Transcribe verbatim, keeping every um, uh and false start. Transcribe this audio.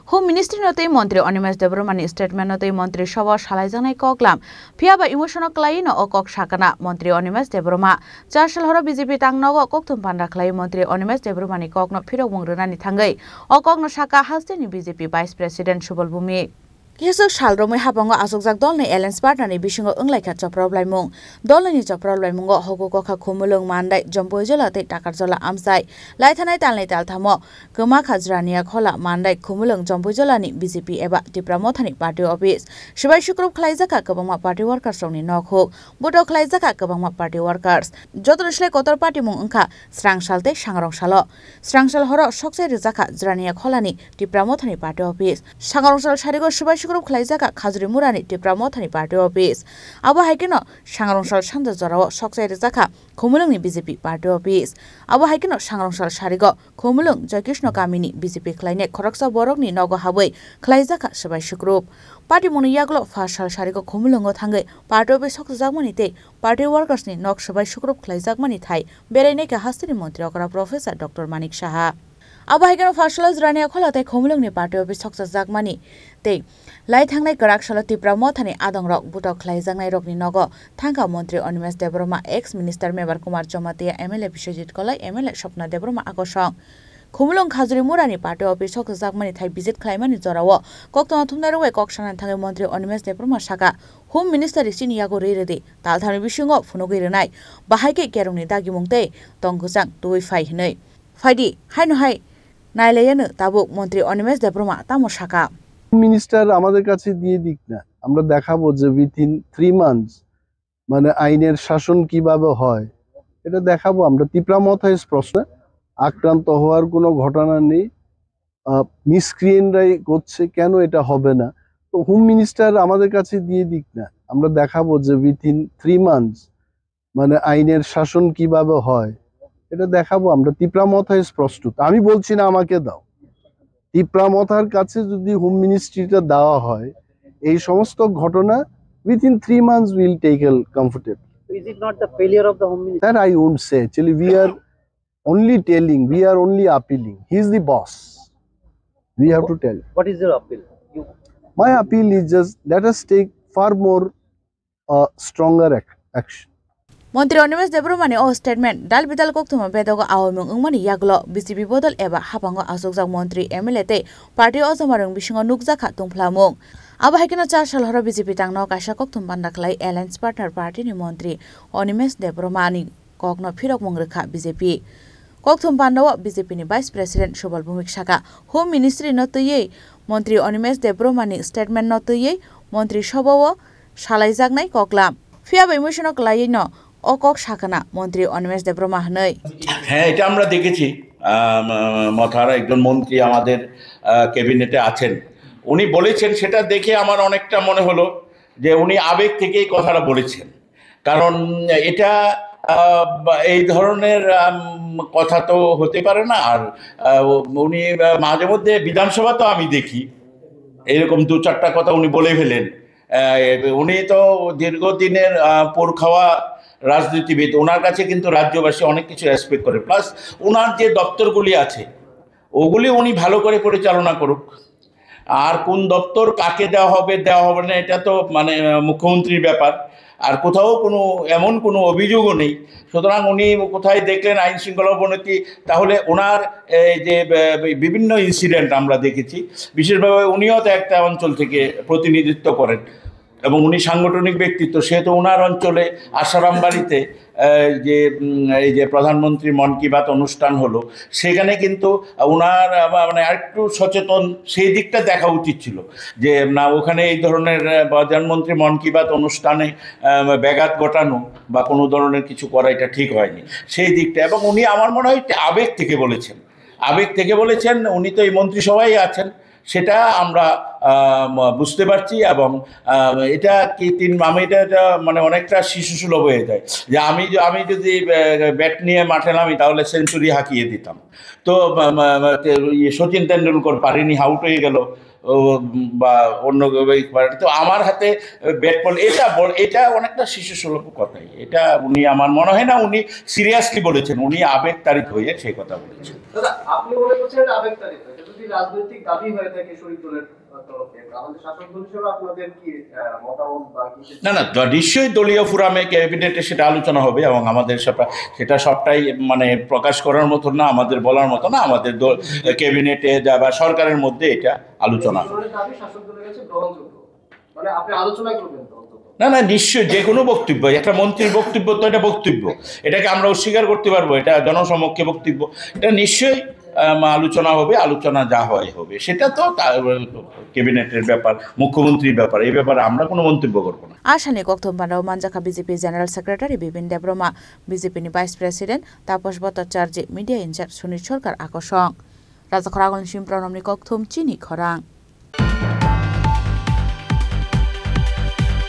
Home Ministry no tei Montri Animesh Debbarma ni statement no tei Montri Sabha o salaijaknai koklam, phiya ba emotion o kwlaiwi no o kok sakana Montri Animesh Debbarma. Char sal horo B J P tang nogo kokthum panda khlaiwi Montri Animesh Debbarma ni kok no phirokmung rwnani thangwi o kok no saka hasteni B J P Vice President Subal Bhumik. Kiswk sal romwi habango achukjak dolni alliance partner ni bisingo wnglaikha choprophlaimung. Dolni choprophlaimungo Hoku Kokha, Khumulwng, Mandai, Jompuijala tei Takarjala amchai. Laithanai talni talthamo Kwmakha, Jraniya Khola, Mandai, Khumulwng, Jompuijala ni B J P eba Tipra Mothani party office. Swbai sukrup khlaijakha kwbangma party workers rokni nokhuk. Butok khlaijakha kwbangma party workers. Jotono slai kotor party mung wngkha Srangsal tei Sangrong salo. Srangsal horo sokchai rwjakha Jraniya Kholani Tipra Mothani party office. Sangrong sal sarigo swbai sukrup khlaijakha Khajuri Murani Tipra Mothani party office. Abo hai kheno Sangrong sal sanja jorao sokchai rwjakha Khumulwngni B J P party office. Abo hai kheno Sangrong sal sarigo Khumulwng Joykrishna kamini B J P khlainai khoroksa borokni nogo habwi khlaijakha swbai sukrup. Party mungni yagulo first sal sarigo Khumulwngo thangwi party office sokjakmani tei party workers ni nok swbai sukrup khlaijakmani thai berainai kha hasteni montri okra Professor Doctor Manik Saha. Abo hai kheno first salo Jraniya Khola tei Khumulwngni party office sokjakmani tei lai thangnai kwrak salo Tipra Mothani adongrok butok khlaijaknairokni nogo thangkha montri Animesh Debbarma, ex minister Mebar Kumar Jamatia, M L A Biswajit Kolai, M L A Swapna Debbarma akosong. Khumulwng Khajuri Murani party office sokjakmani thai visit khlaimani jorao koktwma thumnai rwwi kok sanani thangwi montri Animesh Debbarma saka, Home Minister ri chini yago rwi rwdi, talthamni bisingo phunugwi rwnai, bahai khe kerongni dagimung tei tong kwchang tubui phai hwnwi. Phaidi, haino hai nailaiyano tabuk montri Animesh Debbarma tamo saka. Minister আমাদের কাছে দিয়ে দিক না, আমরা দেখাবো যে within three months মানে আইনের শাসন কিভাবে হয়, এটা দেখাবো আমরা। তিপ্রা মথায় প্রশ্ন আক্রান্ত হওয়ার কোনো ঘটনা নেই। মিসক্রিয়েন্টরাই করছে, কেন এটা হবে না? তো হোম মিনিস্টার আমাদের কাছে দিয়ে দিক না, আমরা দেখাবো যে উইথিন থ্রি মান্থস মানে আইনের শাসন কিভাবে হয়, এটা দেখাবো আমরা। তিপ্রা মথায় প্রস্তুত, আমি বলছি না আমাকে দাও। তিপ্রা মথার কাছে যদি হোম মিনিস্ট্রিটা দেওয়া হয়, এই সমস্ত ঘটনা within three months will take a comfortable. Is it not the failure of the Home Minister? That I won't say. Actually, we are only telling, we are only appealing. He is the boss. We have to tell. What is your appeal? You My appeal is just let us take far more uh, stronger ac- action. Montri Animesh Debbarmani o statement dal bidal koktwma bedogo aoimung wngmani yagulo B J P bodol eba habango achukjak montri, M L A tei party ojomarwng bisingo nukjakha tungphlamung. Abo hai kheno char sal horo B J P tangno kaisa koktwma panda khlai alliance partner party ni montri Animesh Debbarmani kokno phirokmung rwkha B J P. Kokthum pandao B J P ni Vice President Subal Bhumik saka, Home Ministry no twiwi Montri Animesh Debbarma ni statement no twiwi Montri Sabha o salaijaknai koklam. Phiya bai muisano kwlaiwi no o kok sakana Montri Animesh Debbarma hwnwi. হ্যাঁ, এটা আমরা দেখেছি। আম, মথার একজন মন্ত্রী আমাদের, আহ, ক্যাবিনেটে আছেন। উনি বলেছেন, সেটা দেখে আমার অনেকটা মনে হলো যে উনি আবেগ থেকে এই কথাটা বলেছেন। কারণ এটা, আহ, এই ধরনের, আম, কথা তো হতে পারে না। আর, আহ, উনি, আহ, মাঝে মধ্যে বিধানসভা তো আমি দেখি, এরকম দু চারটা কথা উনি বলে ফেলেন। আহ, উনি তো দীর্ঘদিনের, আহ, পোর খাওয়া রাজনীতিবিদ, ওনার কাছে কিন্তু রাজ্যবাসী অনেক কিছু এক্সপেক্ট করে। প্লাস ওনার যে দপ্তরগুলি আছে, ওগুলি উনি ভালো করে পরিচালনা করুক। আর কোন দপ্তর কাকে দেওয়া হবে, দেওয়া হবে না, এটা তো মানে, আহ, মুখ্যমন্ত্রীর ব্যাপার। আর কোথাও কোনো এমন কোনো অভিযোগও নেই। সুতরাং উনি কোথায় দেখলেন আইন শৃঙ্খলা অবনতি, তাহলে ওনার এই যে, আহ, বিভিন্ন ইনসিডেন্ট আমরা দেখেছি, বিশেষভাবে উনিও তো একটা অঞ্চল থেকে প্রতিনিধিত্ব করেন এবং উনি সাংগঠনিক ব্যক্তিত্ব, সেহেতু ওনার অঞ্চলে আশারাম বাড়িতে, আহ, যে, উম, এই যে প্রধানমন্ত্রী মন কি বাত অনুষ্ঠান হলো, সেখানে কিন্তু ওনার, আহ, মানে আরেকটু সচেতন সেই দিকটা দেখা উচিত ছিল যে না, ওখানে এই ধরনের, আহ, প্রধানমন্ত্রী মন কি বাত অনুষ্ঠানে, আহ, ব্যাঘাত ঘটানো বা কোনো ধরনের কিছু করা, এটা ঠিক হয়নি সেই দিকটা। এবং উনি, আমার মনে হয়, একটা আবেগ থেকে বলেছেন, আবেগ থেকে বলেছেন। উনি তো এই মন্ত্রিসভায় আছেন, সেটা আমরা, আহ, ম-, বুঝতে পারছি। এবং, আহ, এটা কি তিন, আমি এটা, এটা মানে অনেকটা শিশু সুলভ হয়ে যায় যে আমি য-, আমি যদি, আহ, ব্যাট নিয়ে মাঠে নামি, তাহলে সেঞ্চুরি হাঁকিয়ে দিতাম। তো, মা-, মা-, মা-, তে-, ইয়ে, সচিন তেন্ডুলকর পারেনি, আউট হয়ে গেল, ও, বা অন্য কেউ এই পারে। তো আমার হাতে ব্যাট বল, এটা বল, এটা অনেকটা শিশু সুলভ কথাই। এটা উনি, আমার মনে হয় না উনি সিরিয়াসলি বলেছেন, উনি আবেগ তাড়িত হয়ে সেই কথা বলেছেন। দাদা, আপনি মনে করছেন এটা আবেগ তাড়িত? এটা তো যদি রাজনৈতিক দাবি হয়ে থাকে শরিক দলের তরফে, তাহলে শাসক দল হিসেবে আপনাদের কি আহ, মতামত বা কি? না, না, দ- নিশ্চয়ই দলীয় ফোরামে, ক্যাবিনেটে সেটা আলোচনা হবে এবং আমাদের সেটা, সেটা সবটাই মানে প্রকাশ করার মতো না, আমাদের বলার মতো না, আমাদের দল, ক্যাবিনেটে যা বা সরকারের মধ্যে এটা আলোচনা হবে। এই ধরনের দাবি শাসক দলের কাছে গ্রহণযোগ্য, মানে আপনি আলোচনা করবেন তো অন্তত? না, না, নিশ্চয়ই যে কোনো বক্তব্য, একটা মন্ত্রীর বক্তব্য তো এটা বক্তব্য, এটাকে আমরা অস্বীকার করতে পারবো? এটা জনসমক্ষে বক্তব্য, এটা নিশ্চয়ই আম, আলোচনা হবে, আলোচনা যা হয় হবে, সেটা তো তা- ক্যাবিনেটের ব্যাপার, মুখ্যমন্ত্রীর ব্যাপার, এই ব্যাপারে আমরা কোনো মন্তব্য করবো না। Asani kokthum pano manjakha B J P General Secretary Bipin Debbarma, B J P ni Vice President Taposh Bhattacharjee, Media in-charge Sunil Sarkar akosong. Rajakhorang Simpranamni kokthum chini khorang.